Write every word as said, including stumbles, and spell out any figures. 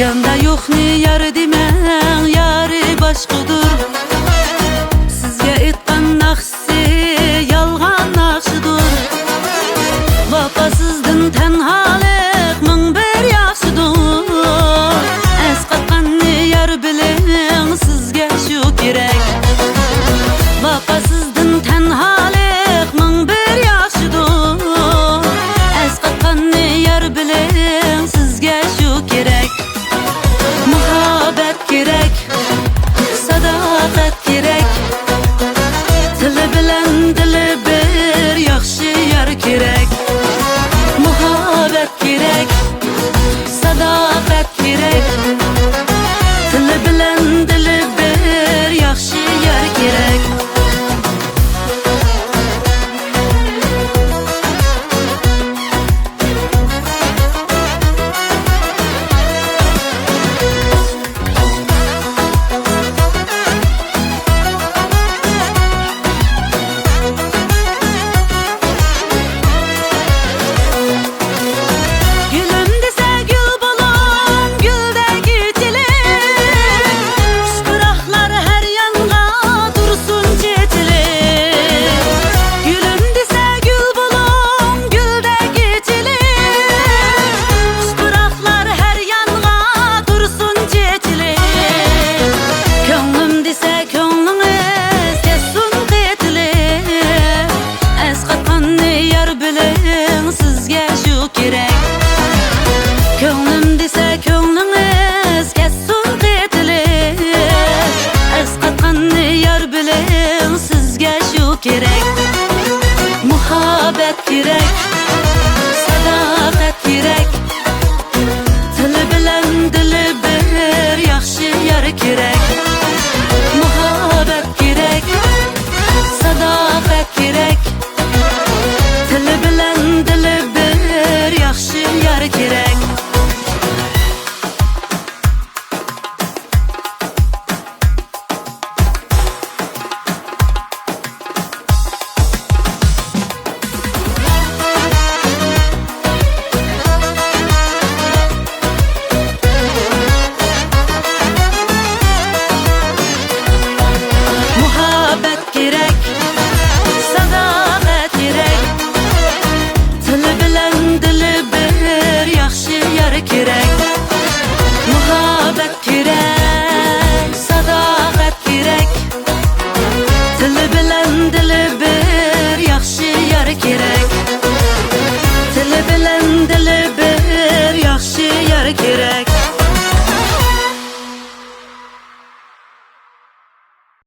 جاندا يوقنى يار دېمەڭ، يارى باشقىدۇر. سىزگە ئېيتقان ناخشىسى يالغان ناخشىدۇر. ۋاپاسىزدىن تەنھالىق مىڭ بىر ياخشىدۇر. ئەسقاتقاننى يار بىلىڭ، سىزگە شۇ كېرەك. ۋاپاسىزدىن تەنھالىق مىڭ بىر ياخشىدۇر. ئەسقاتقاننى يار بىلىڭ، سىزگە شۇ كېرەك. مۇھەببەت كېرەك، ساداقەت كېرەك. تىلى بىلەن دىلى بىر ياخشى يار كېرەك. مۇھەببەت كېرەك، ساداقەت كېرەك. تىلى بىلەن دىلى بىر ياخشى يار كېرەك. گۈلۈم دېسە گۈل بولۇڭ، گۈلدەك ئېچىلىپ، خۇش پۇراقلار ھەر يانغا تۇرسۇن چېچىلىپ. گۈلۈم دېسە گۈل بولۇڭ، گۈلدەك ئېچىلىپ، خۇش پۇراقلار ھەر يانغا تۇرسۇن چېچىلىپ. كۆڭلۈم دېسە كۆڭلىڭىز كەتسۇن قېتىلىپ. ئەسقاتقاننى يار بىلىڭ، سىزگە شۇ كېرەك. كۆڭلۈم دېسە كۆڭلىڭىز كەتسۇن قېتىلىپ. ئەسقاتقاننى يار بىلىڭ، سىزگە شۇ كېرەك. مۇھەببەت كېرەك،